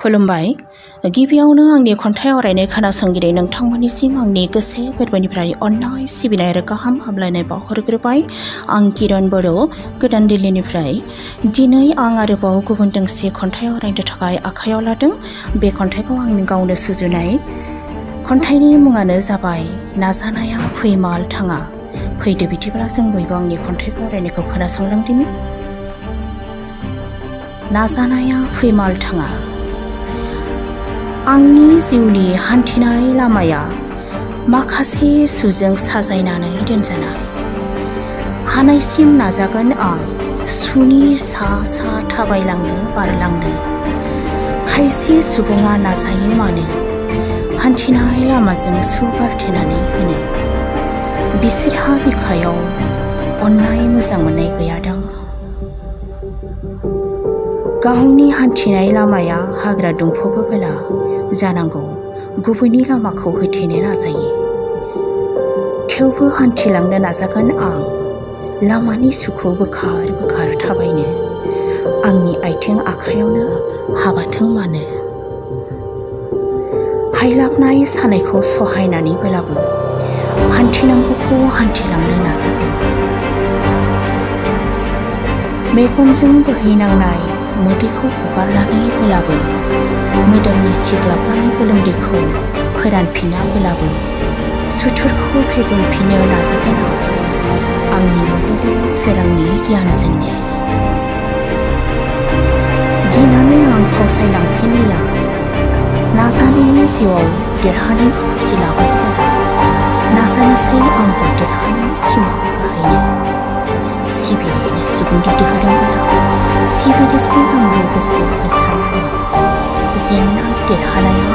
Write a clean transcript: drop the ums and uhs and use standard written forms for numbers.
खुलुमबाय गिबियावनो आंनि खन्थाइ आवरायनाय खोनासंगिरि नोंथांमोननिसिम आंनि गोसो गोरबोनिफ्राय अननाय सिबिनाय आरो गाहाम हामलायनाय बावहरग्रोबाय। आं किरण बर' गोदान दिल्लीनिफ्राय दिनै आं आरोबाव गुबुन दोंसे खन्थाइ आवरायनो थाखाय आखायाव लादों। बे खन्थाइखौ आं गावनो सुजुनाय। खन्थाइनि मुङानो जाबाय नाजानाया फैमाल थाङा। फैदो बिदिब्ला जों बयबो आंनि खन्थाइखौ आवरायनायखौ खोनासंलांदिनि। नाजानाया फैमाल थाङा। आंनि जिउनि हान्थिनाय लामाया माखासे सुजों साजायनानै दोनजानाय। हानायसिम नाजागोन आं सुनि सा सा थाबायलांनो बारलांनो। खायसे सुबुङा नाजायो मानो हान्थिनाय लामाजों सु गारथेनानै होनो। बिसोरहा बिखायाव अननाय मोजां मोननाय गैयादां। गावनि हान्थिनाय लामाया हाग्रा दुंफबोबोला जानांगौ गुबुननि लामाखौ होथेनो नाजायो। थेवबो हान्थिलांनो नाजागोन आं लामानि सुखौ बोखार बोखार थाबायनो। आंनि आथिं आखायावनो हाबाथों मानो। हायलाबनाय सानायखौ सहायनानैब्लाबो हान्थिनांगौखौ हान्थिलांनो नाजागोन। मेगनजों बोहैनांनाय मोदैखौ हगारनानैब्लाबो मोदोमनि सिग्लाबनाय गोलोमदैखौ फोरानफिनाब्लाबो सुथुरखौ फेजेनफिननो नाजागोन आंनि मोलेले सोरांनि गियानजोंनो। गिनानै आं फावसायलांफिनलिया नाजानायानो जिउआव देरहानायनि खुसि लाबोयोब्ला नाजानोसै आंबो देरहानायनि सिमा गाहैनो। सिबिनायनि सुबुंनि दोहोरोमब्ला सिबिनोसै आंबो गोसो होसारनानै। जेंना देरहानाया